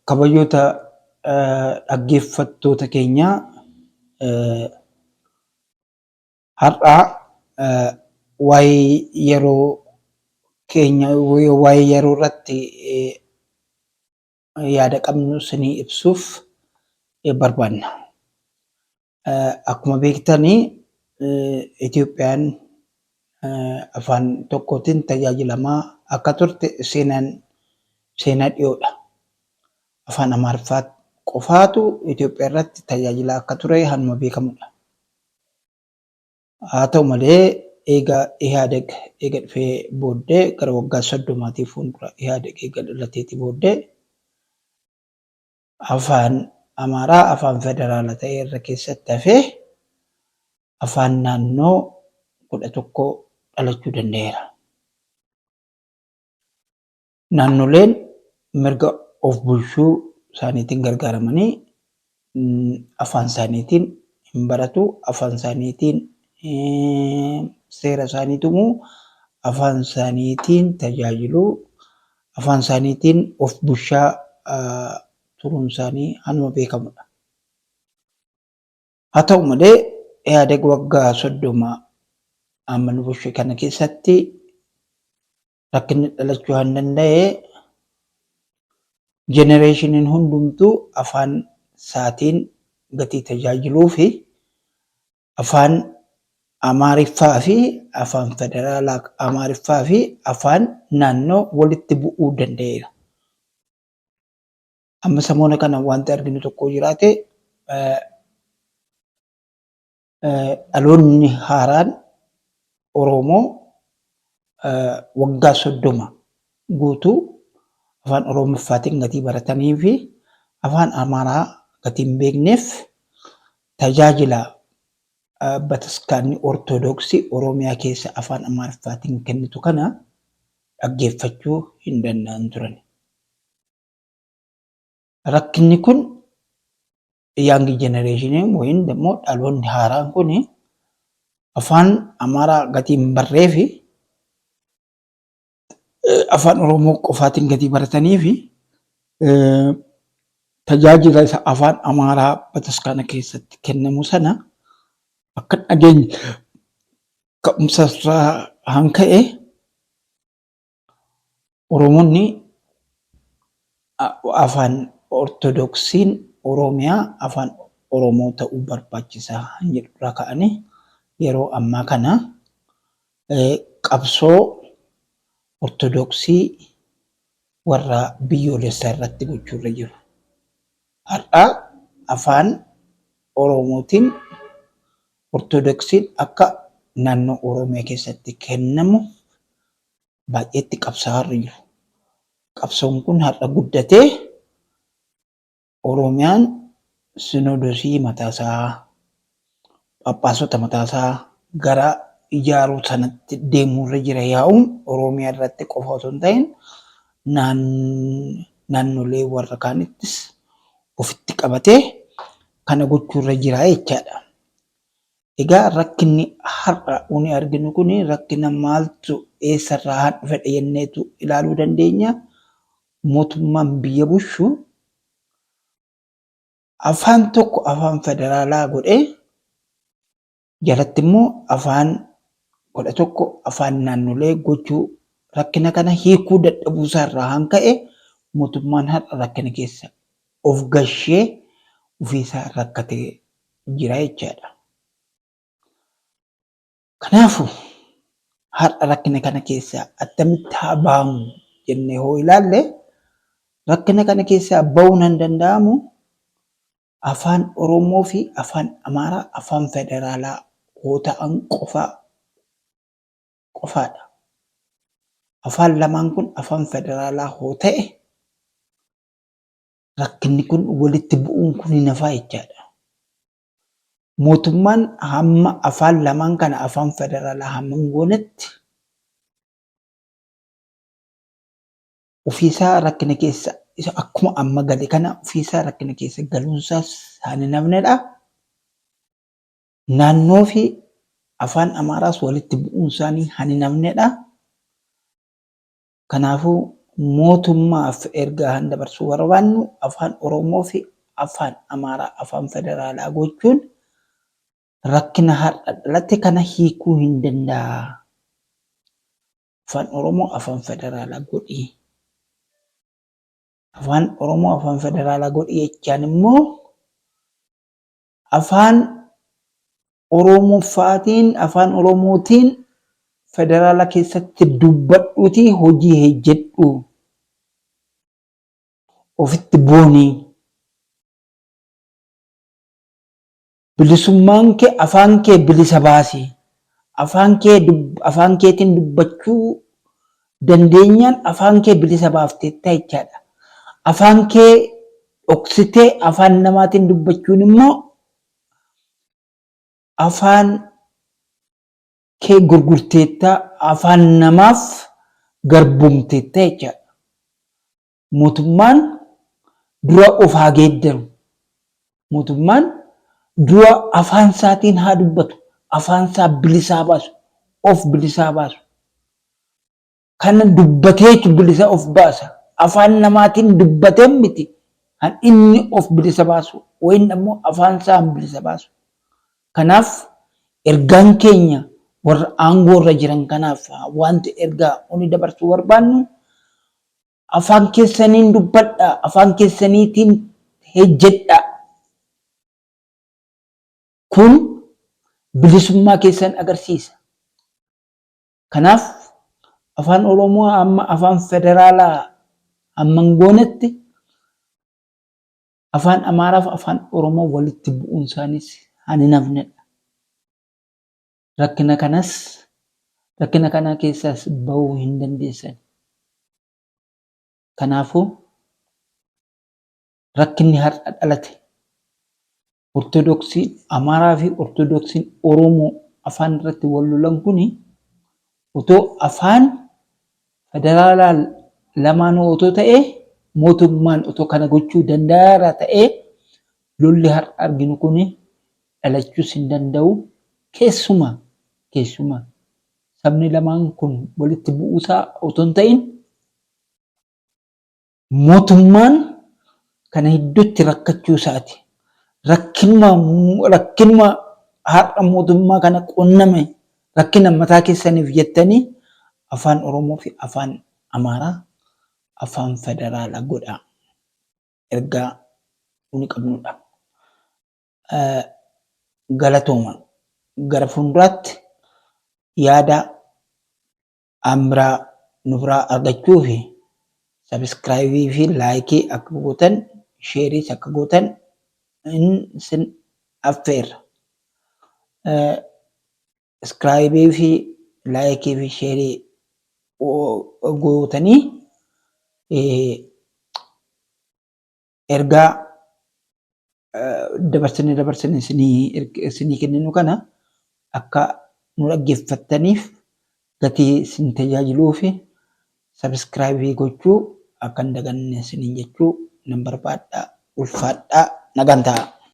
Kabajoota dhaggeeffattoota keenyaa, har'a waa'ee yeroo keenya, waa'ee yeroo irratti yaada qabnu isinii ibsuuf barbaanna. Akkuma beektani, Itoophiyaan afaan tokkootiin tajaajilamaa akka turte seenaan seenaa dhiyoodha. Afaan Amaariffaa qofaatu Itoophiyaa irratti tajaajilaa akka ture hanuma beekamudha. Haa ta'u malee, eega Ihaadeg eega dhufee booddee, gara waggaa 30tii fuuldura Ihaadeg eega dhalateetii booddee, afaan Amaaraa afaan federaala ta'ee irra keessatti hafee afaan naannoo 11 dhalachuu danda'eera. Naannoleen mirga of bulchuu isaaniitiin gargaaramanii afaan isaaniitiin hin baratu, afaan isaaniitiin seera isaanii tumu, afaan isaaniitiin tajaajilu, afaan isaaniitiin of bulchaa turuun isaanii hanuma beekamudha. Haa ta'u malee, Ihaadeg waggaa 30 amma nu bulche kana keessatti rakkinni dhalachuu kan danda'e, jenereeshiniin hundumtuu afaan isaatiin gatii tajaajiluu fi afaan Amaariffaa fi afaan federaalaa, Amaariffaa fi afaan naannoo walitti bu'uu danda'eera. Amma samoona kana wanti arginu tokko jiraate, dhaloonni haaraan Oromoo waggaa 30 guutuu afaan Oromoffaatiin gatii baratanii fi afaan Amaaraa gatii hin beekneef, tajaajila bataskaanni Ortodoksii Oromiyaa keessa afaan Amaariffaatiin kennitu kana dhaggeeffachuu hin danda'an turan. Rakkinni kun young generation wayin immoo dhaloonni haaraan kun afaan Amaaraa gatii hin barree fi afaan Oromoo qofaatiin gatii baratanii fi tajaajila isa afaan Amaaraa bataskaana keessatti kennamu sana akka hin dhageenye ka'umsa irraa hanka'e, Oromoonni afaan Ortodoksiin Oromiyaa afaan Oromoo ta'uu barbaachisaa jedhu irraa ka'anii yeroo ammaa kana qabsoo Ortodoksii warra biyyoolessaa irratti gochuurra jiru. Har'a afaan Oromootiin Ortodoksiin akka naannoo Oromiyaa keessatti kennamu baay'eetti qabsaa'aa jiru. Qabsoon kun har'a guddatee Oromiyaan sinodosii mataasaa, phaaphaasota mataasaa gara ijaaruu sanatti deemuurra jira. Yaa'uun Oromiyaa irratti qofa osoo hin ta'in, naannolee warra kaanittis ofitti qabatee kana gochuurra jira jechaadha. Egaa rakkinni har'a nuni arginu kun rakkina maaltu eessarraa haa dhufedha jenneetu ilaaluu dandeenya. Mootummaan biyya bulchu afaan tokko afaan federaalaa godhee, jalatti immoo afaan 11 afaan naannolee gochuu, rakkina kana hiikuu dadhabuusaa irraa kan ka'e, mootummaan har'a rakkina keessa of gashee ofiisaa rakkatee jira jechaadha. Kanaafuu har'a rakkina kana keessaa attamitti haa baanu jennee hoo ilaalle, rakkina kana keessaa bahuun hin danda'amu afaan Oromoo fi afaan Amaaraa afaan federaalaa hoo ta'an qofaa qofaadha. Afaan lamaan kun afaan federaalaa hoo ta'e, rakkinni kun, walitti bu'uun kun hin hafaa jechaadha. Mootummaan hamma afaan lamaan kana afaan federaalaa hamma hin goonetti ofiisaa rakkina keessa isa akkuma amma gale kana ofiisaa rakkina keessa galuunsaas kan hin hafnedha. Naannoo fi afaan Amaaraas walitti bu'uun isaanii kan hin hafnedha. Kanaafuu Mootummaaf ergaa han dabarsuu barbaannu afaan Oromoo fi afaan Amaaraa afaan federaalaa gochuun rakkina har'a dhalate kana hiikuu hin danda'a. Afaan Oromoo afaan federaalaa godhi. Afaan Oromoo afaan federaalaa godhi jechaan immoo afaan Oromoffaatiin afaan Oromootiin federaala keessatti dubbadhuutii hojii hejjedhu. Ofitti booni. Bilisummaan kee afaan kee bilisa baasi. Afaan kee afaan keetiin dubbachuu dandeenyaan afaan kee bilisa baafteetta jechaadha. Afaan kee dhoksitee afaan namaatiin dubbachuun immoo afaan kee gurgurteetta, afaan namaaf garboomteetta jechaadha. Mootummaan dura of haa geeddaru. Mootummaan dura afaan isaatiin haa dubbatu. Afaan isaa bilisaa baasu. Of bilisaa baasu. Kana dubbateetu bilisa of baasa. Afaan namaatiin dubbatee miti kan inni of bilisa baasu. Wayin ammoo afaan isaa hin bilisa baasu. Kanaaf ergaan keenya warra aangoo irra jiran kanaaf wanti ergaa uni dabarsuu barbaannu Afaan keessaniin dubbadhaa, afaan keessaniitiin hejjedhaa. Kun bilisummaa keessan agarsiisa. Kanaaf afaan Oromoo amma afaan federaalaa hamma hin goonetti afaan Amaaraa fi afaan Oromoo walitti bu'uun isaanis han hin hafnedha. Rakkina kanas rakkina kana keessaas bahuu hin dandeessan. Kanaafuu rakkinni har'a dhalate Ortodoksiin Amaaraa fi Ortodoksiin Oromoo afaan irratti wal lolan kuni otoo afaan federaalaa lamaanuu otoo ta'ee mootummaan otoo kana gochuu danda'aara ta'ee lolli har'a arginu kuni dhalachuus hin danda'u. Keessumaa keessumaa sabni lamaan kun walitti bu'uusaa otoo hin ta'in mootummaan kana gidduutti rakkachuu isaati. Rakkinuma rakkinuma har'a mootummaa kana qunname rakkina mataa keessaniif jettanii afaan Oromoo fi afaan Amaaraa afaan federaalaa godhaa. Ergaa nuni qabnudha. Galatooma. Gara fuulduraatti yaada aan biraa nu biraa argachuuf sabiskiraayibii fi laayikii akka gootan sheeriis akka gootan sin affeerra. Iskiraayibii fi laayikii fi sheerii gootanii ergaa dabarsine dabarsine isinii kenninu kana akka nu dhaggeeffattaniif gatii isin tajaajiluu fi sabiskiraayibii gochuu akka hin daganne isiniin jechuu nan barbaadha. Ulfaadhaa nagaan ta'a.